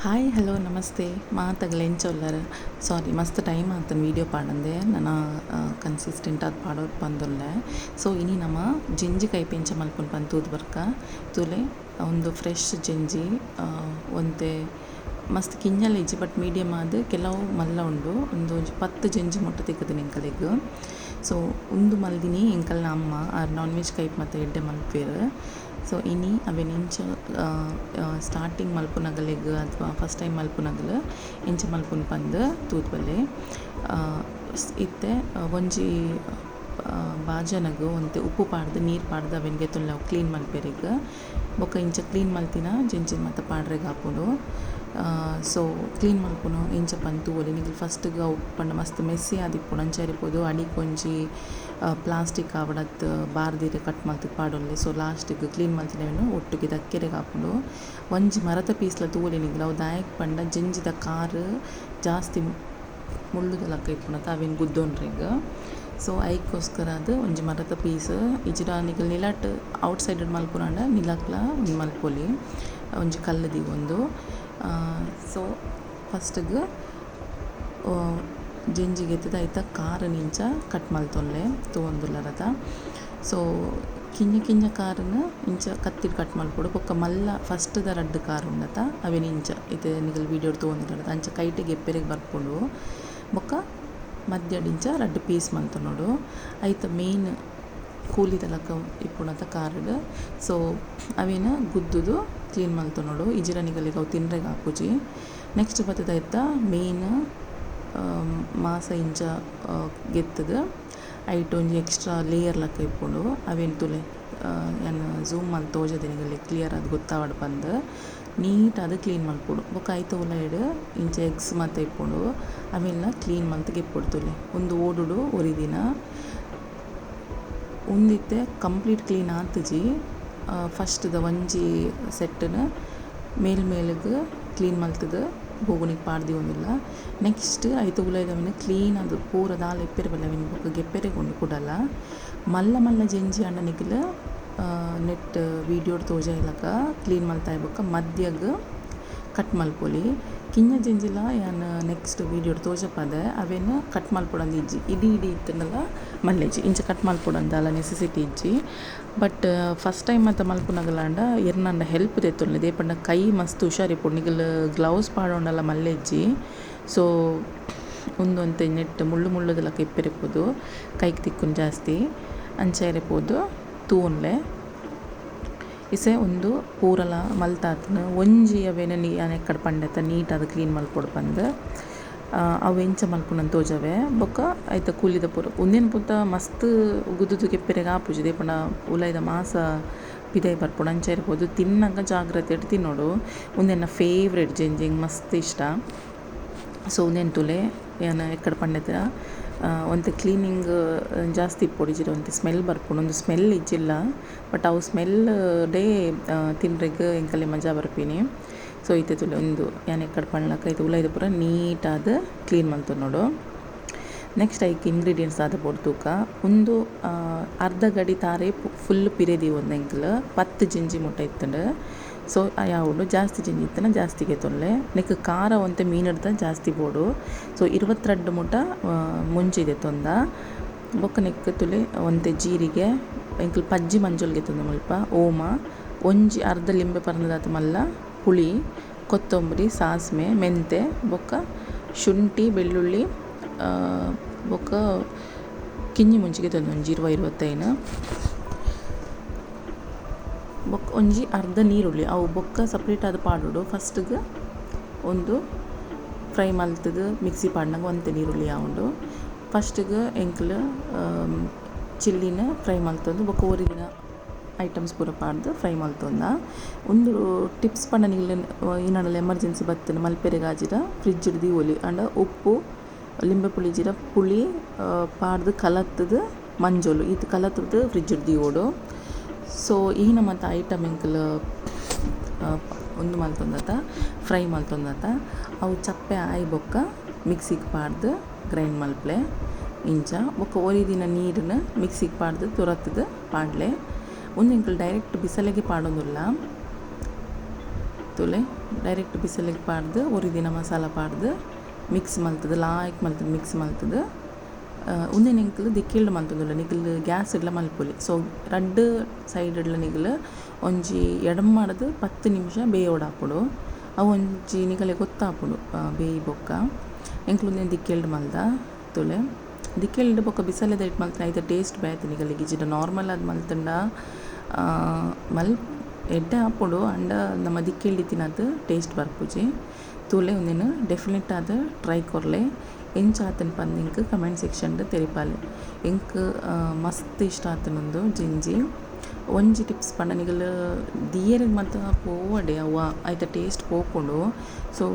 Hi hello namaste ಮಾತಗಲ ಎಂಚ ಉಲ್ಲರ್ ಸಾರಿ ಮಸ್ತ್ ಟೈಮ್ ಆತನ್ ವೀಡಿಯೋ ಪಾಡಂದೆ ನನ ಕನ್ಸಿಸ್ಟೆಂಟ್ ಆದ್ ಪಾಡೋದು ಪಂದುಲ್ಲೆ. ಸೊ ಇನಿ ನಮ ಜೆಂಜಿ ಕೈಪೆ ಎಂಚ ಮಲ್ಪುನು ಪಂದ್ ತೂದು ಬರ್ಕ ತೂಲೆ ಉಂದು ಫ್ರೆಶ್ ಜೆಂಜಿ ಒಂತೆ ಮಸ್ತ್ ಕಿಂಜಲ ಇಜ್ಜಿ ಬಟ್ ಮೀಡಿಯಮ್ ಆದ್ ಕೆಲವು ಮಲ್ಲ ಉಂಡು. ಉಂದು ಒಂಜಿ 10 ಜೆಂಜಿ ಮುಟ್ಟ ತಿಕ್ಕುದು ಎಂಕಲೆಗ್. ಸೊ ಉಂದು ಮಲ್ದಿನಿ ಎಂಕಲ್ನ ಅಮ್ಮ ಆರ್ ನಾನ್ ವೆಜ್ ಕೈಪ್ ಮತ್ತ ಎಡ್ಡೆ ಮಲ್ಪುವೆರ್. ಸೊ ಇನಿ ಅವೆನ್ ಇಂಚ ಸ್ಟಾರ್ಟಿಂಗ್ ಮಲ್ಪುನಗಲೆಗ್ ಅಥವಾ ಫಸ್ಟ್ ಟೈಮ್ ಮಲ್ಪುನಗಲು ಇಂಚ ಮಲ್ಪುನು ಪಂದ್ ತೂದು ಬಲ್ಲೆ. ಇತ್ತೆ ಒಂಜಿ ಬಾಜನಗ್ ಒಂತೆ ಉಪ್ಪು ಪಾಡ್ದ್ ನೀರು ಪಾಡ್ದ್ ಅವೆನ್ ಗೆತೊನ್ಲೆ ಅವು ಕ್ಲೀನ್ ಮಲ್ಪೆರೆಗ್. ಬೊಕ್ಕ ಇಂಚ ಕ್ಲೀನ್ ಮಲ್ತಿನ ಜೆಂಜಿನ್ ಮಾತ ಪಾಡ್ರೆಗ್ ಆಪುಂಡು. ಸೊ ಕ್ಲೀನ್ ಮಲ್ಪುನು ಇಂಚ ಪಂದ್ ತೂವೊಲಿ. ನಿಕುಲು ಫಸ್ಟ್ ಗ್ ಅವು ಪಂಡ ಮಸ್ತ್ ಮೆಸ್ಸಿ ಆದಿಪ್ಪುಂಡು ಅಂಚ ಇರ್ಪೊದು ಅಡಿಕ್ ಒಂಜಿ ಪ್ಲಾಸ್ಟಿಕ್ ಆವಡತ್ತ್ ಬಾರ್ದಿರೆ ಕಟ್ ಮಲ್ತ್ ಪಾಡೊನ್ಲೆ. ಸೊ ಲಾಸ್ಟ್ ಗ್ ಕ್ಲೀನ್ ಮಲ್ತಿನವೆನ್ ಒಟ್ಟುಗೆ ದಕ್ಕೆರೆಗ್ ಆಪುಂಡು. ಒಂಜಿ ಮರತ ಪೀಸ್ಲ ತೂವೊಲಿ ನಿಕುಲು ಅವು ದಾಯೆಗ್ ಪಂಡ ಜೆಂಜಿದ ಕಾರ್ ಜಾಸ್ತಿ ಮುಳ್ಳುದ ಲಕ್ಕ ಇಪ್ಪುನತ ಅವೆನ್ ಗುದ್ದೊನ್ರೆಗ್. ಸೊ ಐಕೋಸ್ಕರ ಅದು ಒಂಜಿ ಮರತ ಪೀಸ್ ಇಜಿಡ ನಿಕುಲು ನಿಲಟ್ ಔಟ್ ಸೈಡ್ ಮಲ್ಪುನಾಂಡ ನಿಲಕ್ಲ ಉಂದು ಮಲ್ಪೊಲಿ ಒಂಜಿ ಕಲ್ಲು ದೀವೊಂದು. ಸೊ ಫಸ್ಟ್ ಗ್ ಜೆಂಜಿಗ್ ಎತ್ತುದು ಐತ ಕಾರುನ್ ಇಂಚ ಕಟ್ ಮಲ್ತೊನ್ಲೆ ತೂವೊಂದುಲ್ಲರತ. ಸೊ ಕಿಂಜ ಕಿಂಜ ಕಾರುನ್ ಇಂಚ ಕತ್ತಿಡ್ ಕಟ್ ಮಲ್ಪೊಡು. ಬೊಕ್ಕ ಮಲ್ಲ ಫಸ್ಟ್ ದ ರಡ್ಡ್ ಕಾರ್ ಉಂಡತ ಅವೆನ್ ಇಂಚ ಇತ್ತೆ ನಿಕುಲು ವೀಡಿಯೋ ತೂವೊಂದುಲ್ಲರತ ಅಂಚ ಕೈಟ್ ಗೆಪ್ಪೆರೆಗ್ ಬರ್ಪುಂಡು. ಬೊಕ್ಕ ಮಧ್ಯಡ್ ಇಂಚ ರಡ್ಡ್ ಪೀಸ್ ಮಲ್ತೊನೊಡು. ಐತ ಮೇನ್ ಕೂಲಿದ ಲಕ್ಕ ಇಪ್ಪುನತ ಕಾರುಡು. ಸೊ ಅವೆನ್ ಗುದ್ದುದು ಕ್ಲೀನ್ ಮಲ್ತೊನೊಡು. ಇಜಿಡ ನಿಕಲೆಗ್ ಅವು ತಿನ್ರೆಗ್ ಆಪುಜಿ. ನೆಕ್ಸ್ಟ್ ಬತ್ತುದು ಐತ ಮೇನ್ ಮಾಸ ಇಂಚ ಗೆತ್ತುದು ಐಟ್ ಒಂಜಿ ಎಕ್ಸ್ಟ್ರಾ ಲೇಯರ್ ಲಕ್ಕ ಇಪ್ಪುಂಡು. ಅವೆನ್ ತೂಲೆ ಯಾನ್ ಝೂಮ್ ಮಲ್ತ್ ತೋಜದೆ ನಿಕಲೆಗ್ ಕ್ಲಿಯರ್ ಆದ್ ಗೊತ್ತಾವಡ್ ಪಂದ್ ನೀಟ್ ಆದ್ ಕ್ಲೀನ್ ಮಲ್ಪೊಡು. ಬೊಕ್ಕ ಐತ ಉಲಯಿಡ್ ಇಂಚ ಎಗ್ಸ್ ಮಾತ ಇಪ್ಪುಂಡು ಅವೆನ್ಲ ಕ್ಲೀನ್ ಮಲ್ತ್ ಗೆಪ್ಪೊಡು ತೂಲೆ. ಉಂದು ಓಡುಡು ಒರಿದಿನ ಉಂದಿತ್ತೆ ಕಂಪ್ಲೀಟ್ ಕ್ಲೀನ್ ಆತುಜಿ. ಫಸ್ಟ್ ದ ಒಂಜಿ ಸೆಟ್ ನ್ ಮೇಲ್ ಮೇಲ್ಗ್ ಕ್ಲೀನ್ ಮಲ್ತುದು ಬೋಗುಣಿಗ್ ಪಾಡ್ದಿವೊಂದುಲ್ಲ. ನೆಕ್ಸ್ಟ್ ಐತ ಉಲಯಿದವೆನ್ ಕ್ಲೀನ್ ಆದ್ ಪೂರ ದಾಲ ಇಪ್ಪೆರೆ ಬಲ್ಲಿ ಅವೆನ್ ಬೊಕ್ಕ ಗೆಪ್ಪೆರೆಗ್ ಉಂಡು ಕುಡಲ. ಮಲ್ಲ ಮಲ್ಲ ಜೆಂಜಿ ಆಂಡ ನಿಕುಲು ನೆಟ್ ವೀಡಿಯೋಡ್ ತೋಜಾಯಿಲಕ ಕ್ಲೀನ್ ಮಲ್ತಾಯಿ ಬೊಕ್ಕ ಮಧ್ಯಗ್ ಕಟ್ ಮಲ್ಪೊಲಿ. ಕಿಂಜ ಜೆಂಜಿಲ ಯಾನ್ ನೆಕ್ಸ್ಟ್ ವೀಡಿಯೋಡ್ ತೋಜಪಾದೆ ಅವೆನ್ ಕಟ್ ಮಲ್ಪೊಡಂದ್ ಇಜ್ಜಿ. ಇಡೀ ಇಡೀ ಇತ್ತುಂಡಲ ಮಲ್ಲೆಜಿ ಇಂಚ ಕಟ್ ಮಲ್ಪೊಡಂದಾಲ ನೆಸೆಸಿಟಿ ಇಜ್ಜಿ. ಬಟ್ ಫಸ್ಟ್ ಟೈಮ್ ಮಾತ ಮಲ್ಪುನಗಲಾಂಡ ಎರ್ನಂಡ ಹೆಲ್ಪ್ ದೆತ್ತೊನ್ಲೆ ದೇಪಂಡ ಕೈ ಮಸ್ತ್ ಹುಷಾರಿಪ್ಪೊಡು ನಿಕುಲು ಗ್ಲೌಸ್ ಪಾಡೊಂಡಲ ಮಲ್ಲೆಜ್ಜಿ. ಸೊ ಉಂದೊಂತೆ ನೆಟ್ ಮುಳ್ಳು ಮುಳ್ಳುದ ಲಕ್ಕ ಇಪ್ಪೆರಿಪೋದು ಕೈಕ್ ತಿಕ್ಕುನು ಜಾಸ್ತಿ ಅಂಚ ಇರಪೋದು ತೂವೊನ್ಲೆ. ಇಸೆ ಉಂದು ಪೂರಲ ಮಲ್ತಾತ್ನ ಒಂಜಿ ಅವೆನ್ ಯಾನ್ ಎಕ್ಕಡ ಪಂಡೆತ ನೀಟ್ ಆದ್ ಕ್ಲೀನ್ ಮಲ್ಪೊಡು ಪಂದ್ ಅವು ಎಂಚ ಮಲ್ಪುನಂದ್ ತೋಜವೆ. ಬೊಕ್ಕ ಐತ ಕೂಲಿದ ಪೂರ ಉಂದೆನ್ ಪೂತ ಮಸ್ತ್ ಗುದ್ದುದು ಗೆಪ್ಪೆರೆಗ್ ಆಪುಜಿ ದೇಪಂಡ ಉಲಯಿದ ಮಾಸ ಪಿದಯಿ ಬರ್ಪುಂಡು ಅಂಚ ಇರ್ಪೊದು ತಿನ್ನಗ ಜಾಗ್ರತೆಡ್ ತಿನ್ನೊಡು. ಉಂದೆನ್ನ ಫೇವರೇಟ್ ಜೆಂಜಿ ಎಂಕ್ ಮಸ್ತ್ ಇಷ್ಟ. ಸೊ ಉಂದೆನ್ ತೂಲೆ ಯಾನ್ ಎಕ್ಕಡ ಪಂಡೆತ ಒಂತೆ ಕ್ಲೀನಿಂಗ್ ಜಾಸ್ತಿ ಇಪ್ಪೊಡು ಇಜಿಡ ಒಂತೆ ಸ್ಮೆಲ್ ಬರ್ಪುಂಡು. ಉಂದು ಸ್ಮೆಲ್ ಇಜ್ಜಿಲ್ಲ ಬಟ್ ಅವು ಸ್ಮೆಲ್ ಡೇ ತಿನ್ರೆಗ್ ಎಂಕಲೆ ಮಜಾ ಬರ್ಪಿನಿ. ಸೊ ಇತ್ತೆ ತೂಲೆ ಉಂದು ಯಾನ್ ಎಕ್ಕಡ ಪಂಡ್ಲಕ ಐತ ಉಲಯಿದ ಪೂರ ನೀಟ್ ಆದ್ ಕ್ಲೀನ್ ಮಲ್ತೊನೊಡು. ನೆಕ್ಸ್ಟ್ ಐಕ್ ಇಂಗ್ರೀಡಿಯೆಂಟ್ಸ್ ದಾದ ಬೋಡು ತೂಕ. ಉಂದು ಅರ್ಧ ಗಡಿ ತಾರೆ ಫುಲ್ ಪಿರೆ ದೀವೊಂದು ಎಂಕುಲು 10 ಜೆಂಜಿ ಮುಟ್ಟ ಇತ್ತುಂಡು. ಸೊ ಯಾವುಂಡು ಜಾಸ್ತಿ ಜೆಂಜಿ ಇತ್ತುಂಡ ಜಾಸ್ತಿ ಗೆತೊನ್ಲೆ. ನೆಕ್ ಖಾರ ಒಂತೆ ಮೀನುಡ್ದ ಜಾಸ್ತಿ ಬೋಡು. ಸೊ 22 ಮುಟ್ಟ ಮುಂಚಿ ದೆತ್ತೊಂದ. ಬೊಕ್ಕ ನೆಕ್ ತುಲೆ ಒಂತೆ ಜೀರಿಗೆ ಎಂಕುಲು ಪಜ್ಜಿ ಮಂಜೊಲ್ ಗೆತೊಂದ ಮುಲ್ಪ ಓಮ ಒಂಜಿ ಅರ್ಧ ಲಿಂಬೆ ಪರ್ಂದ್‌ದಾತ್ ಮಲ್ಲ ಪುಳಿ ಕೊತ್ತಂಬರಿ ಸಾಸ್ಮೆ ಮೆಂತೆ ಬೊಕ್ಕ ಶುಂಠಿ ಬೆಳ್ಳುಳ್ಳಿ ಬೊಕ್ಕ ಕಿಂಜಿ ಮುಂಚಿಗೆ ಗೆತೊಂದ ಒಂಜಿ 20 25 ಬೊಕ್ಕ ಒಂಜಿ ಅರ್ಧ ನೀರುಳ್ಳಿ ಅವು ಬೊಕ್ಕ ಸಪ್ರೇಟ್ ಆದ್ ಪಾಡೊಡು. ಫಸ್ಟ್ ಗ್ ಉಂದು ಫ್ರೈ ಮಲ್ತುದು ಮಿಕ್ಸಿ ಪಾಡ್ನಗ ಒಂತೆ ನೀರುಳ್ಳಿ ಆವುಂಡು. ಫಸ್ಟ್ ಗ್ ಎಂಕುಲು ಚಿಲ್ಲಿನ ಫ್ರೈ ಮಲ್ತೊಂದು ಬೊಕ್ಕ ಒರಿದಿನ ಐಟಮ್ಸ್ ಪೂರ ಪಾಡ್ದು ಫ್ರೈ ಮಲ್ತೊಂದ. ಉಂದು ಟಿಪ್ಸ್ ಪಂಡ ನಿಕುಲು ಏನಾಂಡಲ ಎಮರ್ಜೆನ್ಸಿ ಬತ್ತುಂಡ ಮಲ್ಪೆರೆಗ್ ಆಜಿಡ ಫ್ರಿಡ್ಜ್ ಡ್ ದೀವೊಲಿ. ಆಂಡ ಉಪ್ಪು ಲಿಂಬೆ ಪುಳಿ ಜಿರ ಪುಳಿ ಪಾಡ್ದು ಕಲತ್ತುದು ಮಂಜೊಲು ಈತ್ ಕಲತ್ತುದು ಫ್ರಿಡ್ಜ್ ಡ್ ದೀವೊಡು. ಸೊ ಈ ನಮತ ಐಟಮ್ ಎಂಕುಲು ಉಂದು ಮಲ್ತೊಂದತ ಫ್ರೈ ಮಲ್ತೊಂದತ ಅವು ಚಪ್ಪೆ ಆಯಿ ಬೊಕ್ಕ ಮಿಕ್ಸಿಗ್ ಪಾಡ್ದು ಗ್ರೈಂಡ್ ಮಲ್ಪಲೆ ಇಂಚ. ಬೊಕ್ಕ ಒರಿದಿನ ನೀರುನ್ ಮಿಕ್ಸಿಗ್ ಪಾಡ್ದು ತುರತ್ತುದು ಪಾಡ್ಲೆ. ಉಂದು ಎಂಕುಲು ಡೈರೆಕ್ಟ್ ಬಿಸಲೆಗೆ ಪಾಡೊಂದುಲ್ಲ. ತೂಲೆ, ಡೈರೆಕ್ಟ್ ಬಿಸಲೆಗ್ ಪಾಡ್ದ್, ಒರಿದಿನ ಮಸಾಲ ಪಾಡ್ದ್, ಮಿಕ್ಸ್ ಮಲ್ತುದು, ಲಾಯ್ಕ್ ಮಲ್ತುದು, ಮಿಕ್ಸ್ ಮಲ್ತುದು. ಉಂದೆನ್ ಎಂಕುಲು ದಿಕ್ಕೆಲ್ಡ್ ಮಲ್ತೊಂದುಲ್ಲ. ನಿಕುಲು ಗ್ಯಾಸ್ ಡ್ಲ ಮಲ್ಪೊಲಿ. ಸೊ ರಡ್ಡ್ ಸೈಡ್ ಡ್ಲ ನಿಕುಲು ಒಂಜಿ ಎಡ್ಮಡ್ದ್ 10 ನಿಮಿಷ ಬೇಯೋಡಾಪುಂಡು. ಅವು ಒಂಜಿ ನಿಕಲೆ ಗೊತ್ತಾಪುಂಡು ಬೇಯಿ ಬೊಕ್ಕ. ಎಂಕುಲು ಉಂದೆನ್ ದಿಕ್ಕೆಲ್ಡ್ ಮಲ್ದ. ತೂಲೆ, ದಿಕ್ಕೆಲ್ಡ್ ಬೊಕ್ಕ ಬಿಸಲೆದ ಐಟ್ ಮಲ್ತ್ಂಡ ಐತ ಟೇಸ್ಟ್ ಬೇತೆ ನಿಕಲೆಗ್. ಇಜ್ಜಿಡ ನಾರ್ಮಲ್ ಆದ್ ಮಲ್ತ್ಂಡ ಮಲ್ ಎಡ್ಡೆ ಆಪುಂಡು, ಆಂಡ ನಮ ದಿಕ್ಕೆಲ್ಡ್ ಇತ್ತಿನಾತ್ ಟೇಸ್ಟ್ ಬರ್ಪುಜಿ. ತೂಲೆ, ಉಂದೆನ್ ಡೆಫಿನೆಟ್ ಆದ್ ಟ್ರೈ ಕೊರ್ಲೆ. ಎಂಚ ಆತುಂಡು ಪಂದ್ ಎಂಕ್ ಕಮೆಂಟ್ ಸೆಕ್ಷನ್ ತೆರಿಪಾಲೆ. ಎಂಕ್ ಮಸ್ತ್ ಇಷ್ಟ ಆತುಂಡು ಜೆಂಜಿ. ಒಂಜಿ ಟಿಪ್ಸ್ ಪಂಡ, ನಿಕುಲು ದೀಯೆರೆಗ್ ಮಾತ ಪೋವಡೆ, ಅವು ಐತ ಟೇಸ್ಟ್ ಪೋಪುಂಡು. ಸೊ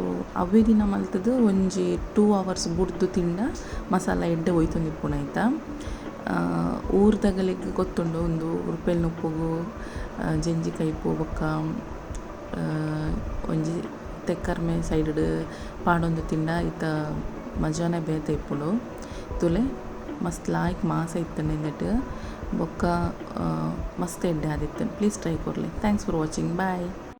ಅವ್ವೆ ದಿನ ಮಲ್ತುದು ಒಂಜಿ 2 ಅವರ್ಸ್ ಬುಡ್ದು ತಿಂಡ ಮಸಾಲ ಎಡ್ಡೆ ಒಯ್ತೊಂದಿಪ್ಪುಂಡು ಐತ. ಊರ್ದಗಲೆಗ್ ಗೊತ್ತುಂಡು, ಉಂದು ಉರ್ಪೆಲ್ ನುಪ್ಪುಗು ಜೆಂಜಿ ಕೈಪು ಬೊಕ್ಕ ಒಂಜಿ ತೆಕ್ಕರ್ಮೆ ಸೈಡ್ ಪಾಡೊಂದು ತಿಂಡ ಐತ ಮಜಾನೆ ಬೇತೆ ಇಪ್ಪುಂಡು. ತೂಲೆ, ಮಸ್ತ್ ಲಾಯ್ಕ್ ಮಾಸ ಇತ್ತುಂಡು ಇಂದೆಟ್. ಬೊಕ್ಕ ಮಸ್ತ್ ಎಡ್ಡೆ ಆದಿತ್ತುಂಡು. ಪ್ಲೀಸ್ ಟ್ರೈ ಕೊರ್ಲೆ. Thanks for watching, bye.